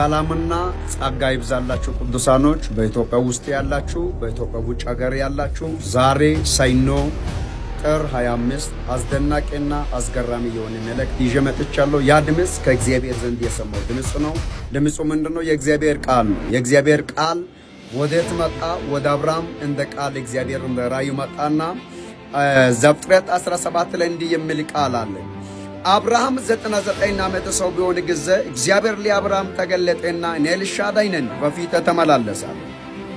ሰላምና ጸጋ ይብዛላችሁ ቅዱሳኖች፣ በኢትዮጵያ ውስጥ ያላችሁ፣ በኢትዮጵያ ውጭ ሀገር ያላችሁ፣ ዛሬ ሰኞ ጥር 25 አስደናቂና አስገራሚ የሆነ መልእክት ይዤ መጥቻለሁ። ያ ድምፅ ከእግዚአብሔር ዘንድ የሰማው ድምፅ ነው። ድምፁ ምንድን ነው? የእግዚአብሔር ቃል ነው። የእግዚአብሔር ቃል ወዴት መጣ? ወደ አብርሃም እንደ ቃል እግዚአብሔር እንደ ራእዩ መጣና ዘፍጥረት 17 ላይ እንዲህ የሚል ቃል አለ። አብርሃም 99 ዓመት ሰው ቢሆን ጊዜ እግዚአብሔር ለአብርሃም ተገለጠና እኔ ኤልሻዳይ ነኝ፣ በፊትህ ተመላለስ አለ።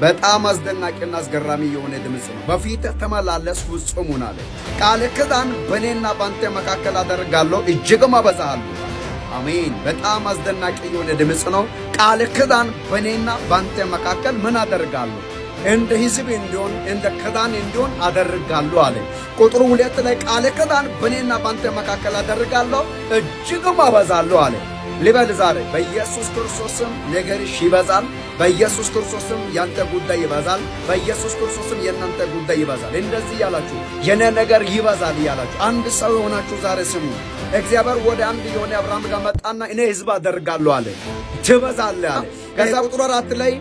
በጣም አስደናቂና አስገራሚ የሆነ ድምፅ ነው። በፊትህ ተመላለስ ፍጹም ሁን አለ። ቃል ኪዳን በእኔና በአንተ መካከል አደርጋለሁ፣ እጅግም አበዛሃለሁ። አሜን። በጣም አስደናቂ የሆነ ድምፅ ነው። ቃል ኪዳን በእኔና በአንተ መካከል ምን አደርጋለሁ? እንደ ሕዝብ እንዲሆን፣ እንደ ክዳን እንዲሆን አደርጋለሁ አለ። ቁጥሩ 2 ላይ ቃል ኪዳን በእኔና በአንተ መካከል አደርጋለሁ እጅግም አበዛለሁ አለ። ልበል ዛሬ በኢየሱስ ክርስቶስም ነገርሽ ይበዛል። በኢየሱስ ክርስቶስም ያንተ ጉዳይ ይበዛል። በኢየሱስ ክርስቶስም የእናንተ ጉዳይ ይበዛል። እንደዚህ ያላችሁ የኔ ነገር ይበዛል እያላችሁ አንድ ሰው የሆናችሁ ዛሬ ስሙ። እግዚአብሔር ወደ አንድ የሆነ አብርሃም ጋር መጣና እኔ ሕዝብ አደርጋለሁ አለ። ትበዛለህ አለ። ከዛ ቁጥር 4 ላይ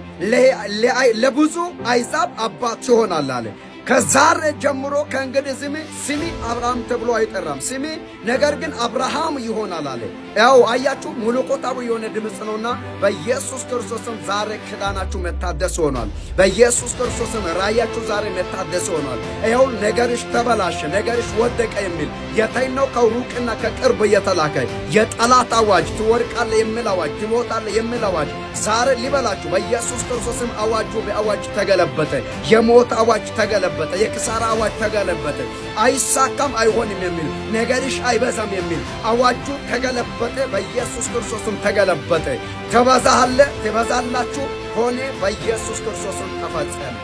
ለብዙ አሕዛብ አባት ትሆናለህ አለ። ከዛሬ ጀምሮ ከእንግዲህ ስሚ አብርሃም ተብሎ አይጠራም፣ ስሚ ነገር ግን አብርሃም ይሆናል አለ። ያው አያችሁ፣ መለኮታዊ የሆነ ድምፅ ነውና በኢየሱስ ክርስቶስም ዛሬ ክዳናችሁ መታደስ ሆኗል። በኢየሱስ ክርስቶስም ራእያችሁ ዛሬ መታደስ ሆኗል። ያው ነገርሽ ተበላሸ፣ ነገርሽ ወደቀ የሚል የተኛው ከሩቅና ከቅርብ እየተላከ የጠላት አዋጅ፣ ትወድቃለህ የሚል አዋጅ፣ ትሞታለህ የሚል አዋጅ ዛሬ ሊበላችሁ በኢየሱስ ክርስቶስም አዋጁ በአዋጅ ተገለበጠ። የሞት አዋጅ ተገለበጠ። የኪሳራ አዋጅ ተገለበጠ። አይሳካም፣ አይሆንም የሚል፣ ነገርሽ አይበዛም የሚል አዋጁ ተገለበጠ። በኢየሱስ ክርስቶስም ተገለበጠ። ትበዛለህ፣ ትበዛላችሁ ሆነ። በኢየሱስ ክርስቶስም ተፈጸመ።